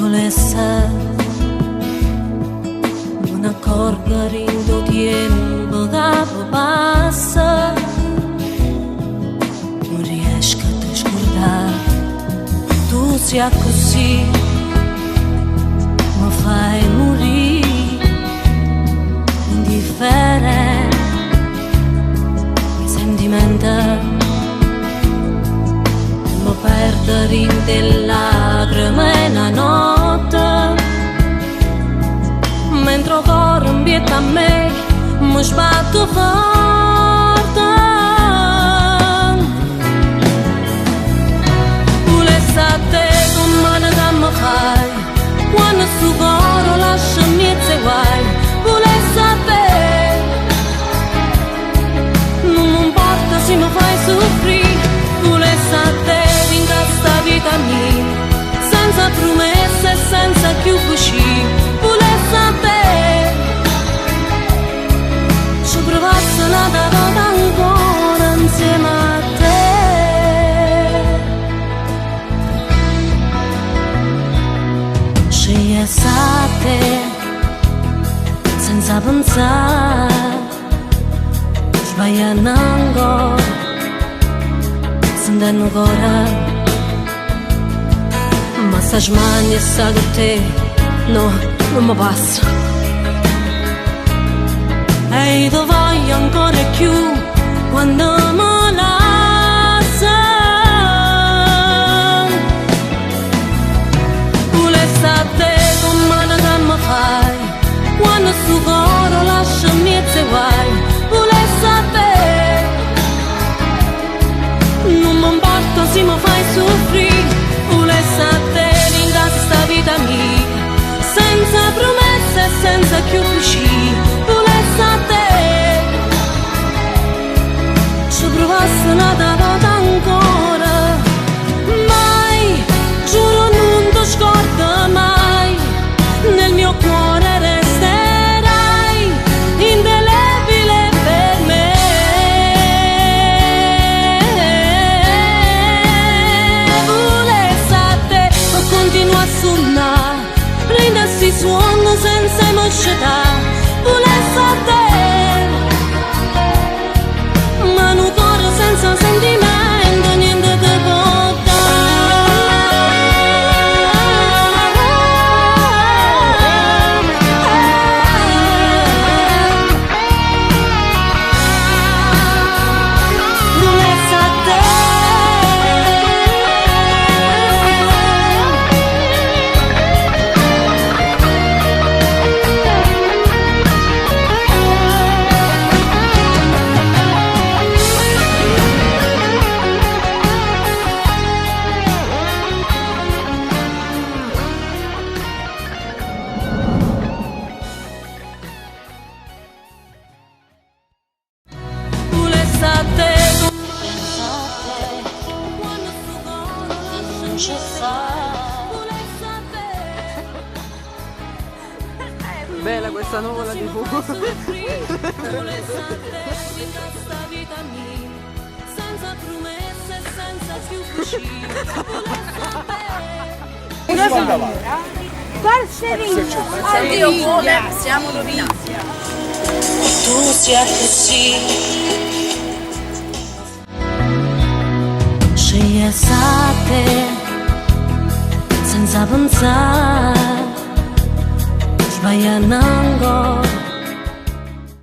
Vulesse Me n'accorgo dint' 'o tiempo ca po' passa Nun riesco a te scurdà Tu si accussì Me fai murì Indifferente 'E sentimente E me perdo dint' 'e lacreme 'e na notte Mentre 'o core 'mpietto a me me sbatte forte Vulesse a te comm' male ca me fai Quanno stu core 'o lascio 'mmiez' 'e guai Vulesse a te Nun me 'mporta si me fai suffrì Vulesse a te dint' 'a sta vita mia Senza prumesse e senza cchiù bucie Vulesse a te Ce pruvasse n'ata vota ancora 'nsieme a te Scegliesse a te senza penzà Sbaglianno ancora Sentenno 'o core Ma 'sta smania 'e sta cu te no, nun me passa E io te voglio ancora 'e cchiù quando me lasse Vulesse a te comm' male ca me fai Quanno stu core 'o lascio 'mmiez' 'e guai Vulesse a te Nun me 'mporta si me fai suffrì Vulesse a te dint' 'a sta vita mia Senza prumesse e senza cchiù bucie Vulesse a te Ce pruvasse n'ata vota ancora Mai, giuro nun te scordo mai Nel mio cuore resterai Indelebile per me Vulesse a te pe continuà a sunnà Dint' 'a sti suonne senza 'e me scetà Vulesse a te Ma nu core senza sentimento niente te pò dà Vulesse a te Vulesse a te Bella questa nuvola di fumo. Dio vuole, siamo rovinati. Tu si accussì Scegliesse a te Senza pensare Sbagliando ancora